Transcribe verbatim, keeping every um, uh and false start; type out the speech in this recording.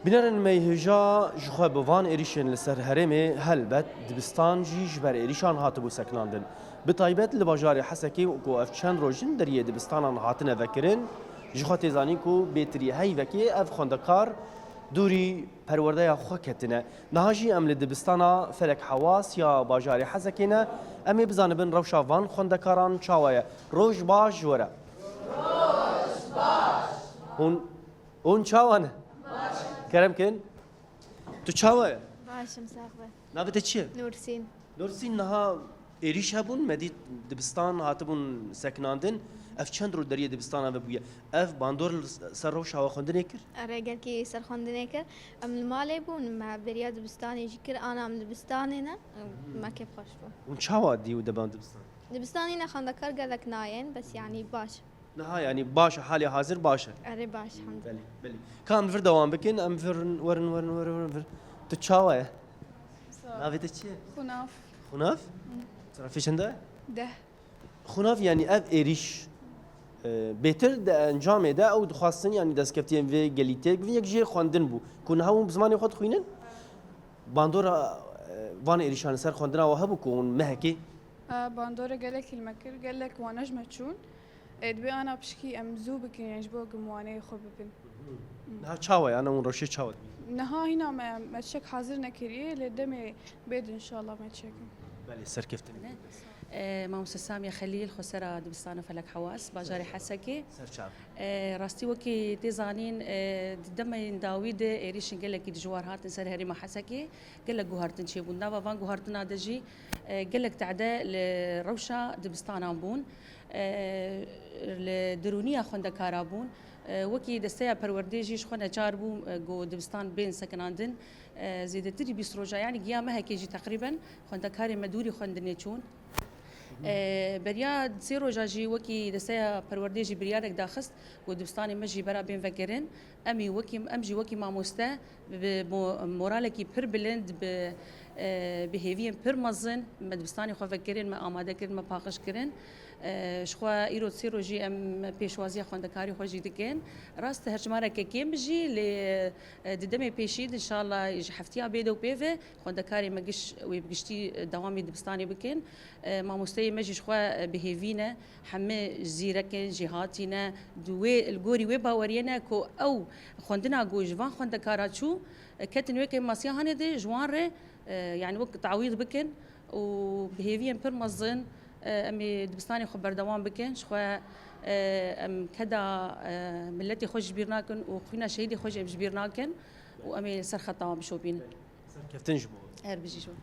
Bînerên me yê hêja, ji xwe bi van êrîşên li ser herêmê, helbet dibistan jî ji ber êrîşan hatibû sekinandin. Bi taybet li bajarê Hesekê ku ev çend roj in deriyê dibistanan hatine vekirin, ji xwe tê zanîn ku bêtirî heyvekê ev xwendekar dûrî perwerdeya xwe ketine. Niha jî em li dibistana Felek Hewas ya bajarê Hesekê ne. Em ê bizanibin rewşa van xwendekaran çawa ye. Roj baş ji we re. Hûn, hûn çawa ne? Kerem kin. Tu çawa ye? Baş im, sax be. Navê te çi ye? Nûrsîn. Nûrsîn, niha êrîş hebûn, me dît dibistan hatibûn sekinandin. Ev çend roj deriyê dibistana ve bûye. Ev bandor li ser rewşa we xwendinê kir? Erê, gelkî ser xwendinê kir. Em li malê bûn, me beriya dibistanê jî kir, ana em dibistanê ne, me kêfxweş bû. Hûn çawa dî û deban dibistan? Dibistan yine xwendekar gelek nayên, bes yanî baş. Niha yanî baş e, halê hazir baş e. Erê, baş, hemd. Belê, belê. Ka em vir dewam bikin, em vir, werin, werin, werin, werin, vir. Tu çawa ye? Sağ ol. Navê te çi ye? Xunav. Xunav? Serafê çend e? Deh. Xunav, yanî ev êrîş, e, bêtir di encamê de ew dixwastin, yanî destkeftiyên vê gelî têk, vê yek jê xwendin bû. Ku niha hûn bi zimanê xwe dixwînin? Bandora, e, van êrîşan li ser xwendina we hebû ku hûn mehekê? E, bandora gelekî li me kir, gelek wane ji me çûn. E, dibê ana pişkî em zû bikin, yani ji bo ku waneyê xwe bibin. Niha çawa ye? Ana hûn rewşê çawa dibînin? Niha hîna me, me tiştek hazir nekiriye, lê demê bêdin inşallah me çêkin. Belê, serkeftin. E, Mamoste Samiye Xelîl, xwesera dibistana Felek Hewas, bajarê Hesekê. Ser çav. E, rastî wekî tê zanîn, e, di demên dawî de êrîşên gelekî dijwar hatin ser herêma Hesekê. Gelek guhartin çêbûn. Nava van guhartina de jî, e, gelek tehde li rewşa dibistanan bûn. E, li dirûniya xwendekara bûn. E, wekî desteya perwerdê jî ji xwe neçar bû, e, ku dibistan bên sekinandin. E, zêdetirî bîst roja, yanî giya mehekê jî teqrîben xwendekarê me dûrî xwendinê çûn. E, beriya sê roja jî wekî desteya perwerdê jî biryarek daxist ku dibistanê me jî bera bên vekirin. Em ê wekî, em jî wekî mamoste bi mo-, moralekî pir bilind, bi, e, bi hêviyên pir mezin me dibistanê xwe vekirin, me amade kirin, me paqij kirin. E, ji xwe îro sê rojî em pêşwaziya xwendekarî xwe jî dikin. Rast hejmareke kêm jî, lê, e, di demê pêşî de, înşallah ji heftiya bê de û pê ve xwendekarê me giş wê bi giştî, e, dewamê dibistanê bikin. E, mamosteyê me jî ji xwe, e, bi hêvî ne. Hemî zîrek in, jêhatî ne. Di wê, li gorî wê baweriyê ne ku ew xwendina ku ji van xwendekara çû, e, ketin wê kêmasiya hanê de ji wan re, e, yani wek tawîd bikin û bi hêviyên pir mezin, e, em ê dibistanê xwe berdewam bikin. Ji xwe, e, em keda, e, miletê xwe ji bîr nakin û xwîna şehîdê xwe jî em ji bîr nakin û em ê li ser xeta wan bişopînin. Serkeftin ji bo. Her bijî ji bo.